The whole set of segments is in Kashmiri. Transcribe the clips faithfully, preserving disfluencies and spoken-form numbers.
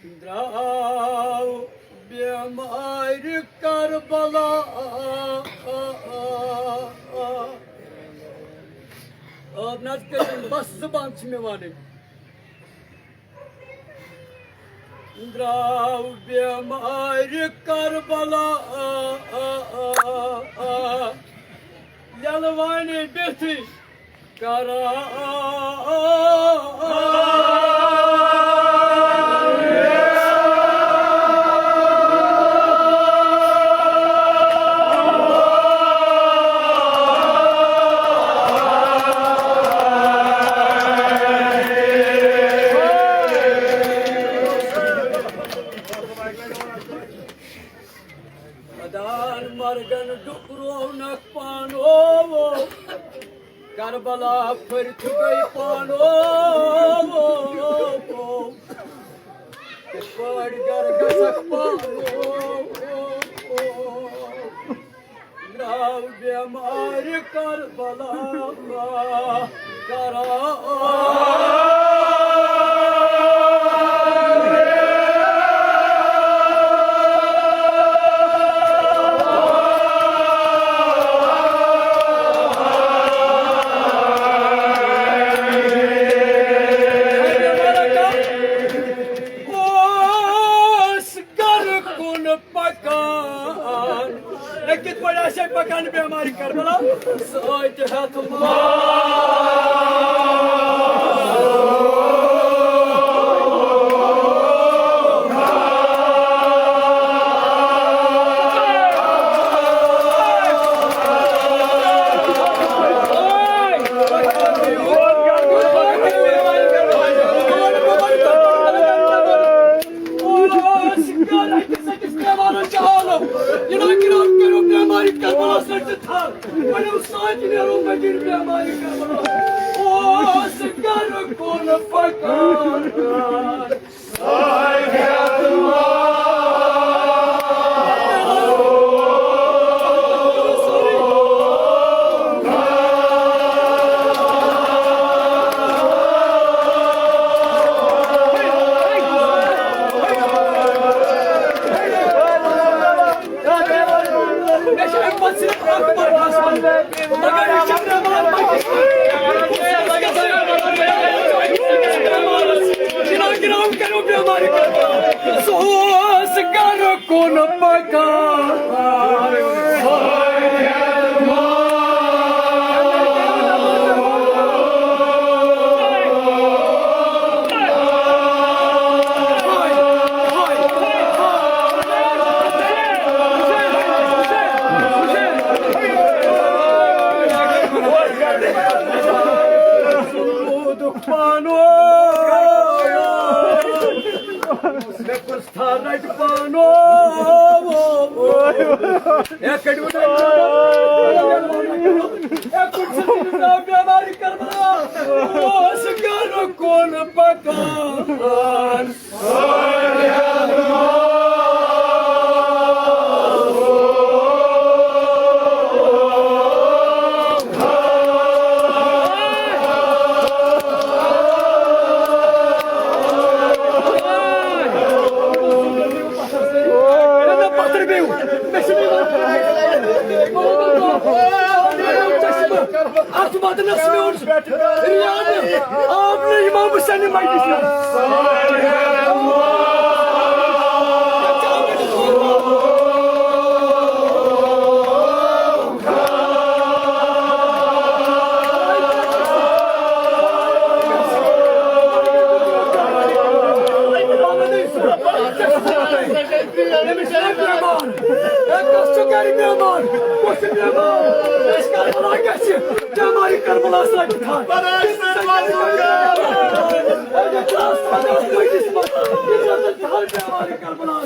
درٛاو بیمارِ کربلا۔ آ، نہ حظ کٔرِن، بس زبان چھِ مےٚ وَنٕنۍ۔ درٛاو بیمارِ کربلا، یلوانہِ بِتھِ کران۔ ادان مرگن ڈکرونک پانو، کربلا پھرتھ گئی پانو، پڑ گر گسک پانو۔ ناو بیمار کربلا کران۔ اوس گرٕ کُن پکان۔ ہے، کِتھ پٲٹھۍ آسہِ ہے پکان بیمارِ کربلا؟ سۭتۍ ہٮ۪تھ مال۔ اوس گرٕ أکِس أکِس بیمارن چھُ عالم۔ یہِ ناو کرام کٔرِو بیمارِ کربلا سۭتۍ تہِ تھل۔ ؤنِو سۭتۍ نیرو مدیٖنہٕ بیمارِ کربلا۔ اوس گرٕ کُن پکان۔ مےٚ چھِ اَمہِ پَتہٕ صرف اَکھ پَرواز وَنُن۔ مگر یہِ چھِ پٮ۪وان پَتہٕ۔ جِناب، جِناب، کٔرِو بیمارِ کَربَلا۔ سُہ اوس گَرٕ کُن پَکان۔ پانو، مےٚ کُس تھا رَٹہِ پانو۔ ہے، کٔڑِو نا، ہے، کُس تھا بیمارِ کربلا۔ اوس گَرٕ کُن پَکان۔ پتھر بیٚیہِ۔ مےٚ چھُنہٕ یِوان۔ اَتھ وَدنَس میون یاد آو نہٕ امام حسین مجلس منٛز۔ أمِس چھِ بیمار۔ ہے، کس چھُ گرِ بیمار؟ کُس چھُ بیمار؟ أسۍ کربلا گژھِ بیمارِ کربلا سۭتۍ تھان۔ ہے، یہِ چھُ آسان مجلس منٛز۔ یہِ چھُ آسان بیمارِ کربلا۔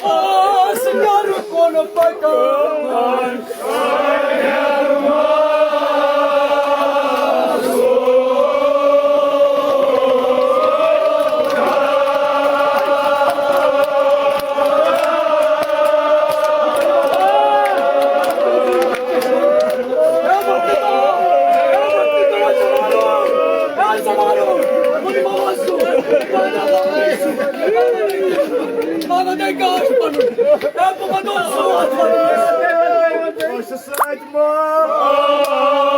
آس گرٕ کُن پکان۔ مگر تۄہہِ کیٛاہ چھُ پَنُن؟ ہے، بہٕ وَنو سوال پَنُن۔ أسۍ چھِ سۭتۍ مول۔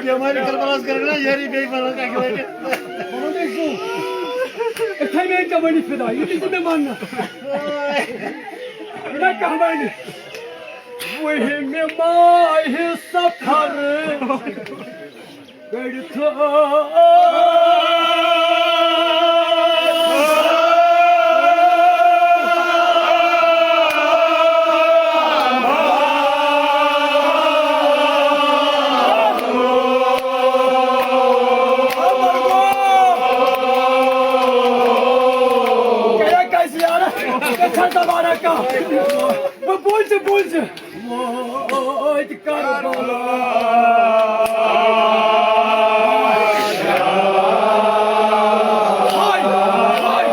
بیمارِ کربلاہس کٔرٕکھ نا یٲری بیٚیہِ پَنُن اَکہِ لَٹہِ۔ یِتھَے مےٚ ژےٚ ؤنِتھ فِدا، یہِ تہِ چھِ مےٚ ماننہٕ۔ یہِ نہ کانٛہہ وَنہِ۔ وُہِمہِ ماہِ صفر۔ کٔڑِتھ۔ کیٛاہ کَرِ زیارت؟ کیٛاہ چھَنہٕ زمانہ کانٛہہ؟ بہٕ بوٗزِ، بوٗزِ۔ وٲتۍ کربلا۔ ہاے، ہاے۔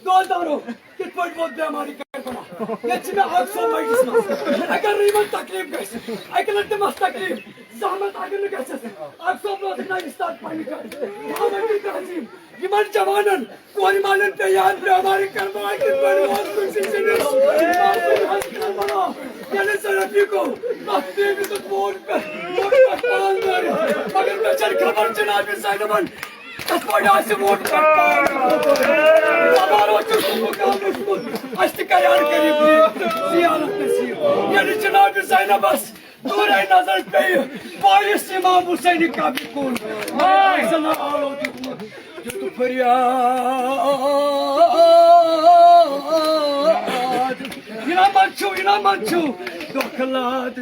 دۄہ دورو، کِتھ پٲٹھۍ ووت بیمارِ کربلا؟ ییٚتہِ چھِ مےٚ اکھ سۄ مجلس منٛز۔ اگر نہٕ یِمن تکلیف گژھِ، اکہِ لٹہِ تہِ مس تکلیف، زحمت اگر نہٕ گژھٮ۪س، اکھ سۄ روزِ نہ یہِ start پننہِ گرِ۔ محمد بن تہذیب، یِمن جوانن، کورِ مالٮ۪ن پیٚیہِ یاد بیمارِ کربلا کِتھ پٲٹھۍ ووت کُنسٕے زٔنِس۔ کربلا، ییٚلہِ زینب یہِ گوٚو، تتھ بیبہِ دیُت ووٹ پٮ۪ٹھ، ووٹ پٮ۪ٹھ پان مٲرِتھ۔ مگر مےٚ چھَنہٕ خبر جناب زینبن کِتھ پٲٹھۍ آسہِ ووٹ پٮ۪ٹھ پان۔ زبان اوس یُس مُقام اوسمُت، اَسہِ تہِ کَرِ ہر غریٖب یہِ زیارت نصیٖب۔ ییٚلہِ جناب زینبس دوٗرے نظر پیٚیہِ، بٲیِس امام حسینہِ قبرِ کُن۔ آے۔ زَنہٕ آلو دیُتمُت، دیُت فریاد۔ یِنہٕ منٛز چھُو، یِنہٕ منٛز چھُو، دۄکھٕ لاد۔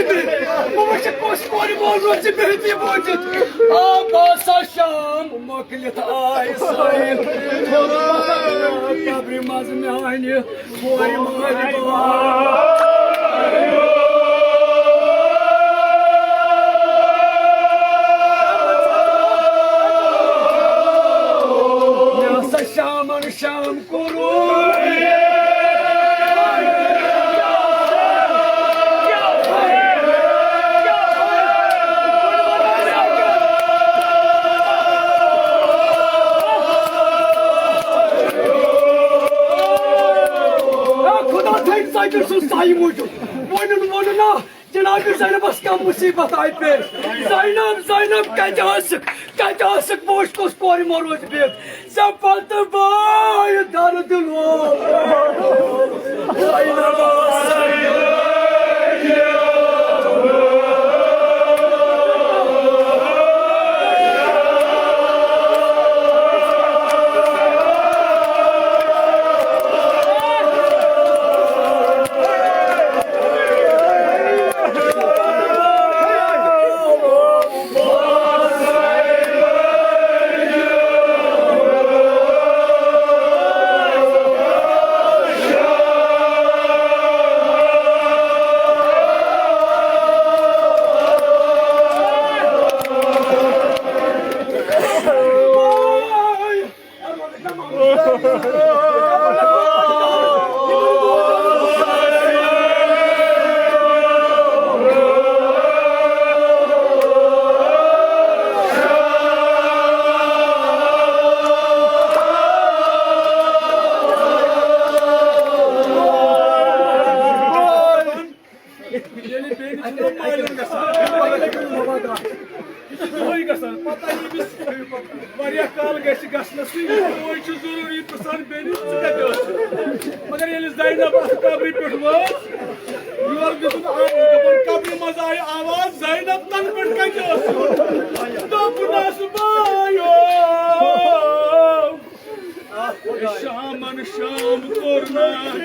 بہٕ وٕچھِ کۄس کورِ مول روزِ بِہِتھ یہِ بوٗزِتھ۔ آ، بہٕ ہسا شام مۄکلِتھ آے سۄے۔ قبرِ منٛز میانہِ کورِ مٲلۍ بار۔ مےٚ ہسا شامن شام کوٚرُن۔ خدا تھٲیِن ژۄچہِ سُنٛد سایہِ موٗجوٗب۔ ووٚنُن ووٚنُن نا، جناب زینبس کم مصیبت آیہِ پیش۔ زینب، زینب، کتہِ ٲسٕکھ؟ کتہِ ٲسٕکھ؟ بہٕ وٕچھِ کۄس کورِ مول روزِ بِہِتھ۔ ژےٚ پتہٕ بایہِ درد لوگ۔ زینب ٲس ییٚلہِ بیٚنہِ چھِ مالِم گژھان، یہِ چھِ دۄہَے گژھان۔ پَتہ ییٚمِس واریاہ کال گژھِ گژھنَسٕے، یہِ چھُ ضروٗری پرٛژھان، "بیٚنہِ، ژٕ کَتہِ ٲسٕکھ؟" مگر ییٚلہِ زینب اَتھ قبرِ پٮ۪ٹھ وٲژ، یورٕ دیُتُن آواز، دَپان، قبرِ منٛز آیہِ آواز، "زینب، تَنہٕ پٮ۪ٹھ کَتہِ ٲسٕکھ؟" دوٚپُنَس، "بایو۔" شامن شام کوٚر نہٕ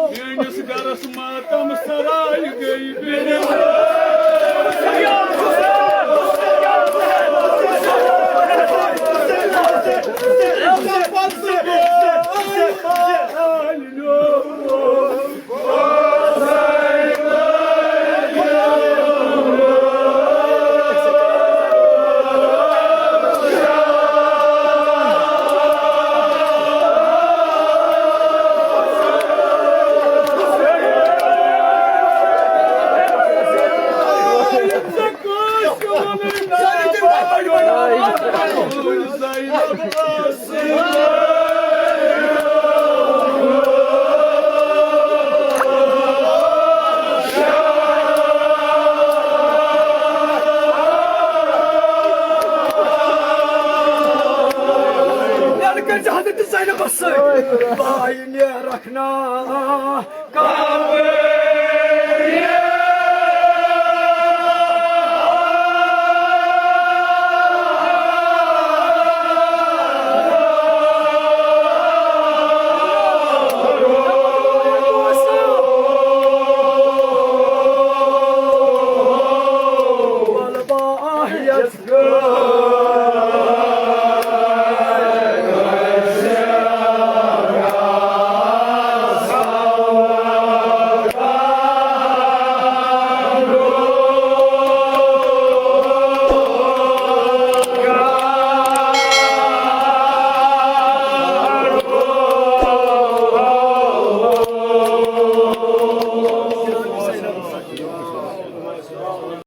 میٲنِس گرس ماتم سرائے گٔے بے۔ یَنہٕ کٔرۍ زِ حضرت زینبس سۭتۍ، بایہِ نیرکھ نا۔